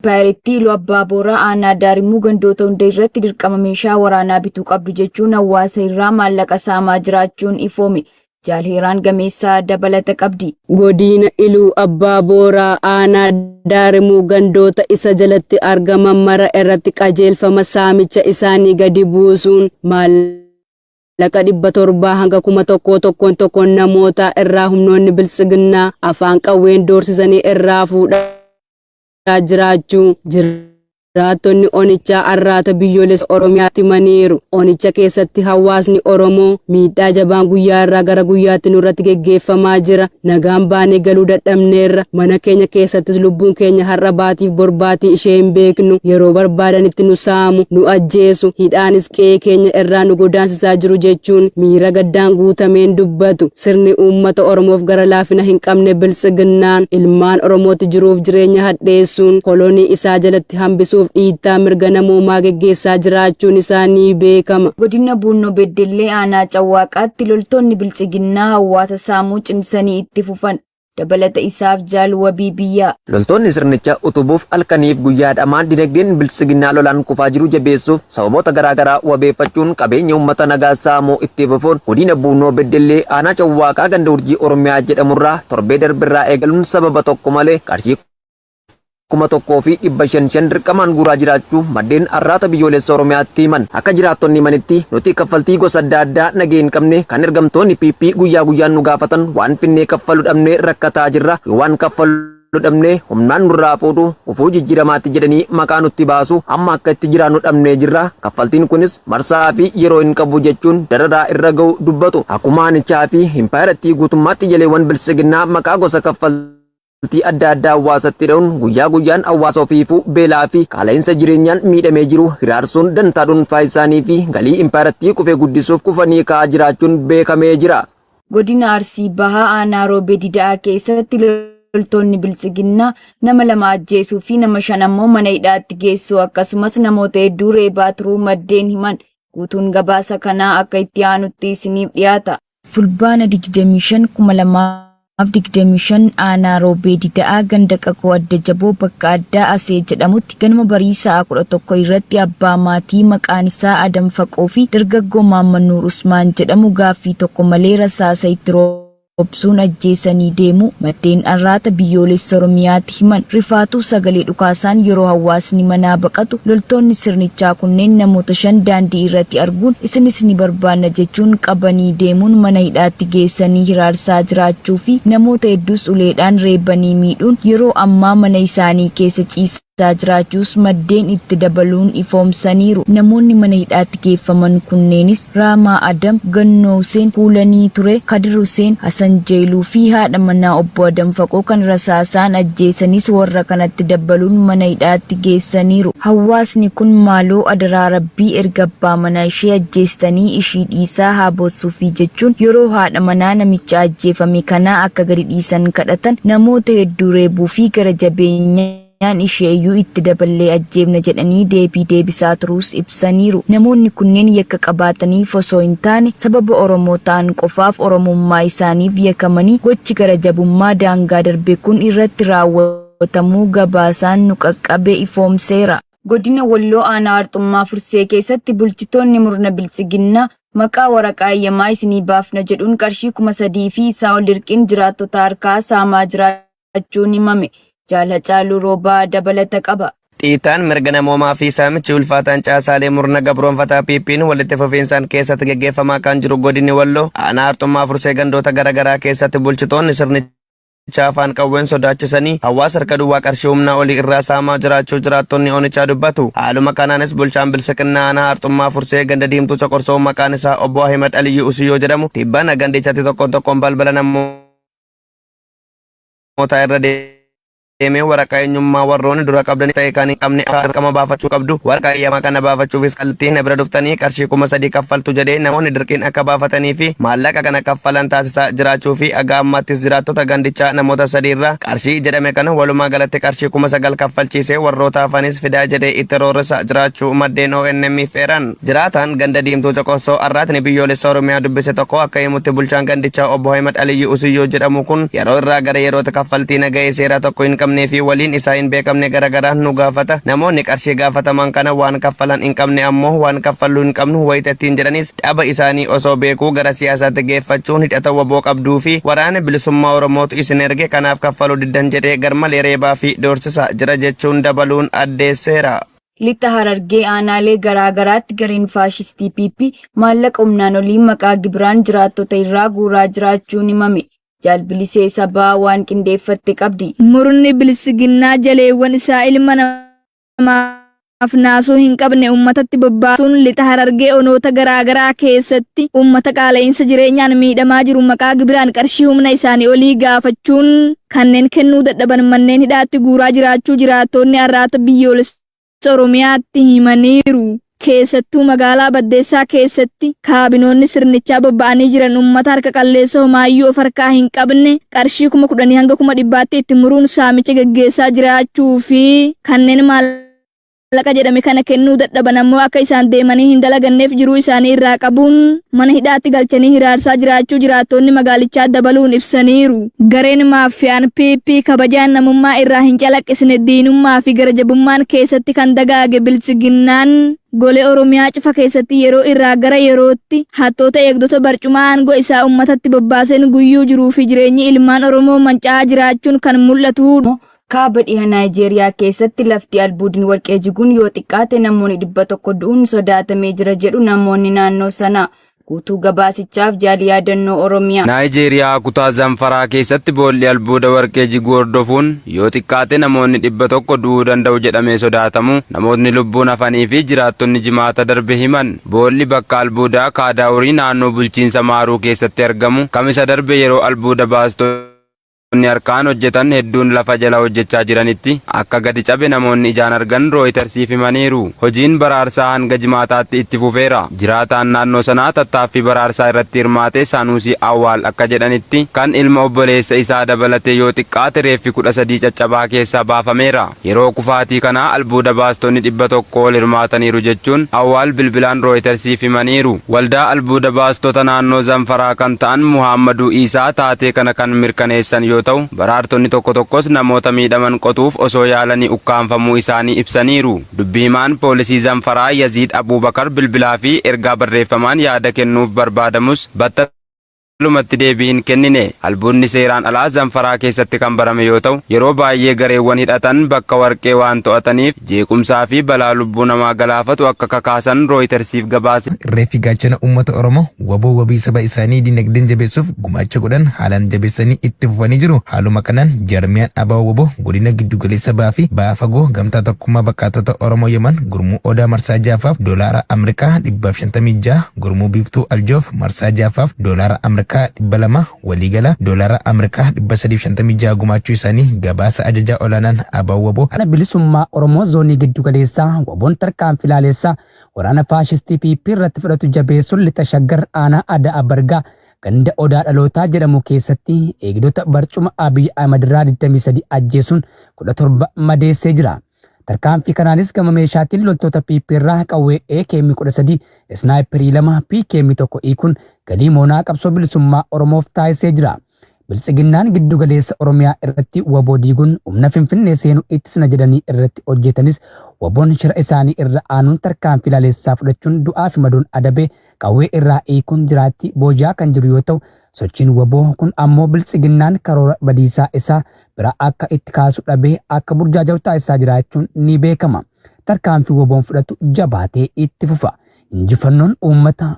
Impaayerittii Iluu Abbaa Booraa aanaa Daarimuu gandoota hunda irratti dirqama meeshaa waraanaa bituu qabdu jechuun hawaasa irraa maallaqa saamaa jiraachuun ifoome. Jaalheeraan Gameessaa dabalata qabdi. Godina Iluu Abbaa Booraa aanaa Daarimuu gandoota isa jalatti argaman mara irratti qajeelfama saamicha isaanii gadi buusuun maallaqa 700 hanga 1000 tokkoon tokkoon namoota irraa humnoonni biltsiginnaa afaan qawween doorsisanii irraa fuudhaa jiraachuu jiraattonni onichaa Arraata Biyyoolessa Oromiyaatti himaniiru. Onicha keessatti hawaasni Oromoo miidhaa jabaan guyyaa irraa gara guyyaatti nurratti geggeeffamaa jira. Nagaan baanee galuu dadhabneerra. Mana keenya keessattis lubbuun keenya har'a baatiif borbaatii ishee hin beeknu. Yeroo barbaadanitti nu saamu, nu ajjeesu, hidhaanis qe'ee keenya irraa nu godaansisaa jiru jechuun miira gaddaan guutameen dubbatu. Sirni uummata Oromoof gara laafina hin qabne biltsiginnaan ilmaan Oromootti jiruuf jireenya hadheessuun kolonii isaa jalatti hambisuuf dhiittaa mirga namoomaa geggeessaa jiraachuun isaa ni beekama. Godina Buunnoo Beddellee aanaa Cawwaaqaatti loltoonni biltsiginnaa hawaasa saamuu cimsanii itti fufan. Dabalata isaaf Jaal Wabii Biyyaa. Loltoonni sirnicha utubuuf halkaniif guyyaa dhamaan dinagdeen biltsiginnaa lolaan kufaa jiru jabeessuuf sababoota garaagaraa wabeeffachuun qabeenya uummata nagaa saamuu itti fufuun godina Buunoo Beddellee aanaa Cawwaaqaa ganda Urjii Oromiyaa jedhamurraa torbee darbirraa eegaluun sababa tokko malee qarshii 1500 shan dirqamaan guuraa jiraachuu maddeen Arraata Biyyoolessa Oromiyaatti himan. Akka jiraattonni himanitti nuti kaffaltii gosa adda addaa nagee hin qabne kan ergamtoonni PP guyyaa guyyaan nu gaafatan waan finnee kaffaluu dhabnee rakkataa jirra. Yoo waan kaffaluu dhabnee humnaan nurraa fuudhu, gufuu jijjiiramaatti jedhanii maqaa nutti baasu, amma akka itti jiraannu dhabnee jirra. Kaffaltiin kunis marsaa fi yeroo hin qabu jechuun dararaa irra ga'u dubbatu. Akkuma aanichaa fi impaayerattii guutummaatti jaleewwan biltsiginnaa maqaa gosa kaffaltii adda addaa hawaasatti dha'uun guyyaa guyyaan hawaasa ofiifuu beelaa fi qaala'insa jireenyaan miidhamee jiru hiraarsuun dantaa dhuunfaa isaanii fi galii impaayerattii kufee guddisuuf kufanii ka'aa jiraachuun beekamee jira. Godina Arsii Bahaa aanaa Roobee Dida'aa keessatti loltoonni biltsiginnaa nama 2 ajjeesuu fi nama 5 ammoo mana hidhaatti geessuu akkasumas namoota hedduu reebaa turuu maddeen himan. Guutuun gabaasa kanaa akka itti aanutti isiniif dhiyaata. Fulbaana 25 2025 aanaa Roobee Dida'aa ganda Qaqoo Adda Jaboo bakka addaa Asee jedhamutti ganama barii sa'a 11 irratti abbaa maatii maqaan isaa Adam Faqoo fi dargaggoo Maamman Nuur Usmaan jedhamu gaaffii tokko malee rasaasa itti roobsuun ajjeesanii deemuu maddeen Arraata Biyyoolessa Oromiyaatti himan. Rifaatuu sagalee dhukaasaan yeroo hawaasni manaa baqatu loltoonni sirnichaa kunneen namoota 5 daandii irratti arguun isinis ni barbaanna jechuun qabanii deemuun mana hidhaatti geessanii hiraarsaa jiraachuu fi namoota hedduus uleedhaan reebanii miidhuun yeroo ammaa mana isaanii keessa ciisaa jiraachuus maddeen itti dabaluun ifoomsaniiru. Namoonni mana hidhaatti geeffaman kunneenis Raamaa Adam, Gannoo Huseen, Kuulanii Ture, Kadir Huseen, Hasan Jeeluu fi haadha manaa obbo Adam Faqoo kan rasaasaan ajjeesanis warra kanatti dabaluun mana hidhaatti geessaniiru. Hawaasni kun maaloo adaraa rabbii erga abbaa manaa ishee ajjeestanii ishii dhiisaa haa boossuufi jechuun yeroo haadha manaa namicha ajjeefame kanaa akka gadi dhiisan kadhatan namoota hedduu reebuu fi gara jabeenyaan ishee iyyuu itti daballee ajjeefna jedhanii deebii deebisaa turuus ibsaniiru. Namoonni kunneen yakka qabaataniif osoo hin taane sababa Oromoo ta'an qofaaf Oromummaa isaaniif yakkamanii gochi gara jabummaa daangaa darbe kun irratti raawwatamuu gabaasaan nu qaqqabe ifoomseera. Godina Walloo aanaa Arxummaa Fursee keessatti bulchitoonni murna biltsiginnaa maqaa waraqaa eeyyamaa isinii baafna jedhuun qarshii 3000 fi isaa ol dirqiin jiraattota harkaa saamaa jiraachuun himame. Jaal Hacaaluu Roobaa dabalata qaba. Dhiittaan mirga namoomaa fi saamichi ulfaataan caasaalee murna gabroonfataa PP'n walitti fufiinsaan keessatti geggeeffamaa kan jiru godinni Walloo aanaa Arxummaa Fursee gandoota garaagaraa keessatti bulchitoonni sirnichaa afaan qawween sodaachisanii hawaasa harka duwwaa qarshii humnaa olii irraa saamaa jiraachuu jiraattonni onichaa dubbatu. Haaluma kanaanis bulchaan bilisiqinnaa aanaa Arxummaa Fursee ganda Diimtuu Coqorsoo maqaan isaa obbo Ahimad Aliyyi Usiyyoo jedhamu tibbana gandichatti tokkoon tokkoon balbala namootaa irra deemee waraqaa eenyummaa warroonni dura qabdanii ta'e kan hin qabne akka dirqama baafachuu qabdu, waraqaa eeyyamaa kana baafachuufis kallattiin na bira dhuftanii qarshii 3000 kaffaltu jedhee namoonni dirqiin akka baafatanii fi maallaqa kana kaffalan taasisaa jiraachuu fi aga ammaattis jiraattota gandichaa namoota 3 irraa qarshii jedhame kana walumaa galatti qarshii 9000 kaffalchiisee warroota hafanis fidaa jedhee itti roorrisaa jiraachuu maddeen ONM eeran. Jiraataan ganda Diimtuu Coqorsoo Arraatni Biyyoolessa Oromiyaa dubbise tokko akka himutti bulchaan gandichaa obbo Ahimad Aliyyi Usiyyoo jedhamu kun yeroo irraa gara yerootti kaffaltii nagahee seeraa tokko hin qabne beekamnee fi waliin isaa hin beekamne garaagaraa nu gaafata. Namoonni qarshii gaafataman kana waan kaffalan hin qabne ammoo waan kaffalluu hin qabnu wayita ittiin jedhanis dhaba isaanii osoo beekuu gara siyaasaatti geeffachuun hidhata waboo qabduu fi waraana bilisummaa Oromootu isin erge, kanaaf kaffaluu diddan jedhee garmalee reebaa fi doorsisaa jira jechuun dabaluun addeesseera. Lixa Harargee aanaalee garaa garaatti gareen faashistii PP maallaqa humnaan olii maqaa gibiraan jiraattota irraa guuraa jiraachuun himame. Jaalbilisee Sabaa waan qindeeffatte qabdi. Murni bilisiginnaa jaleewwan isaa ilma namaaf naasuu hin qabne uummatatti bobbaasuun lixa Harargee onoota garaa garaa keessatti uummata qaala'insa jireenyaan miidhamaa jiru maqaa gibiraan qarshii humna isaanii olii gaafachuun kanneen kennuu dadhaban manneen hidhaatti guuraa jiraachuu jiraattonni Arraata Biyyoolessa Oromiyaatti himaniiru. Keessattuu magaalaa Baddeessaa keessatti kaabinoonni sirnichaa bobba'anii jiran uummata harka qalleessa homaayyuu of harkaa hin qabne qarshii 10,000 hanga 100,000tti itti muruun saamicha geggeessaa jiraachuu fi kanneen maallaqa jedhame kana kennuu dadhaban ammoo akka isaan deemanii hin dalaganneef jiruu isaanii irraa qabuun mana hidhaatti galchanii hiraarsaa jiraachuu jiraattonni magaalichaa dabaluun ibsaniiru. Gareen maaffiyaan PP kabajaan namummaa irraa hin calaqqisne diinummaa fi garajabummaan keessatti kan dagaage biltsiginnaan golee Oromiyaa cufa keessatti yeroo irraa gara yerootti hattoota eegdota barcuma aangoo isaa uummatatti bobbaaseen guyyuu jiruu fi jireenyi ilmaan Oromoo manca'aa jiraachuun kan mul'atudha. Kaaba dhiha Naayijeeriyaa keessatti lafti albuudni warqee jiguun yoo xiqqaate namoonni 100 du'uun sodaatamee jira jedhu namoonni naannoo sanaa. Guutuu gabaasichaaf jaali yaadannoo Oromiyaa. Naayijeeriyaa kutaa Zamfaraa keessatti boolli albuuda warqee jiguu hordofuun yoo xiqqaate namoonni 100 du'uu danda'u jedhamee sodaatamu namootni lubbuun hafanii fi jiraattonni Jimaata darbe himan. Boolli bakka albuudaa Kaadaawurii naannoo bulchiinsa Maaruu keessatti argamu kamisa darbe yeroo albuuda baastonni harkaan hojjetan hedduun lafa jala hojjechaa jiranitti akka gadi cabe namoonni ijaan argan Rooyitersiif himaniiru. Hojiin baraarsaa hanga Jimaataatti itti fufeera. Jiraataan naannoo sanaa tattaaffii baraarsaa irratti hirmaate Sanuusii Awwaal akka jedhanitti kan ilma obboleessa isaa dabalatee yoo xiqqaate reeffi 13 caccabaa keessaa baafameera. Yeroo kufaatii kanaa albuuda baastonni 100 ol hirmaataniiru jechuun Awwaal bilbilaan Rooyitersiif himaniiru. Waldaa albuuda baastota naannoo Zamfaraa kan ta'an Muhaammaduu Iisaa taatee kana kan mirkaneessan yoo ta'u, baraartonni tokko tokkos namoota miidhaman qotuuf osoo yaalanii ukkaamfamuu isaanii ibsaniiru. Dubbi himaan poolisii Zamfaraa Yaziid Abuubakar bilbilaa fi ergaa barreeffamaan yaada kennuuf barbaadamus battalumatti deebii hin kennine. Albuudni seeraan alaa Zamfaraa keessatti kan barame yoo ta'u, yeroo baay'ee gareewwan hidhatan bakka warqee waan to'ataniif jeequmsaa fi balaa lubbuu namaa galaafatu akka kakaasan Rooyitersiif gabaase. Irree fi gaachana uummata Oromoo waboo wabii saba isaanii dinagdeen jabeessuuf gumaacha godhan haalaan jabeessanii itti fufanii jiru. Haaluma kanaan jaarmiyaan ABO waboo godina giddugaleessa bahaa fi baha fagoo gamtaa tokkummaa baqaatota Oromoo Yaman gurmuu Odaa marsaa ja'affaaf doolaara Ameerikaa 156, gurmuu Biiftuu Aljoof marsaa ja'affaaf doolaara Ameerikaa 200, waliigala doolaara Ameerikaa 356 gumaachuu isaanii gabaasa ajajaa olaanaan ABO waboo Waraana Bilisummaa Oromoo Zoonii Giddu Galeessaa WBOn tarkaanfii laaleessaa waraana faashistii PP irratti fudhatu jabeessuun Lixa Shaggar aanaa Ada'a Bargaa ganda Odaa Dhalootaa jedhamu keessatti eegdota barcuma Abiy Ahimed irraa 23 ajjeesuun 17 madeessee jira. Tarkaanfii kanaanis gama meeshaatiin loltoota PP irraa qawwee AKM 13, Isnaayiperii 2, PKM 1 hiikuun galii moonaa qabsoo bilisummaa Oromoof taasisee jira. Biltsiginnaan giddu galeessa Oromiyaa irratti wbo diiguun humna Finfinnee seenu ittisna jedhanii irratti hojjetanis WBOn shira isaanii irra aanuun tarkaanfii laaleessaa fudhachuun du'aa fi madoon adabee qawwee irraa hiikuun jiraatti booji'aa kan jiru yoo ta'u sochiin wbo kun ammoo Biltsiginnaan karoora badiisaa isaa bira akka itti kaasu dhabee akka burjaaja'u taasisaa jiraachuun ni beekama. Tarkaanfii WBOn fudhatu jabaatee itti fufa. Injifannoon uummata.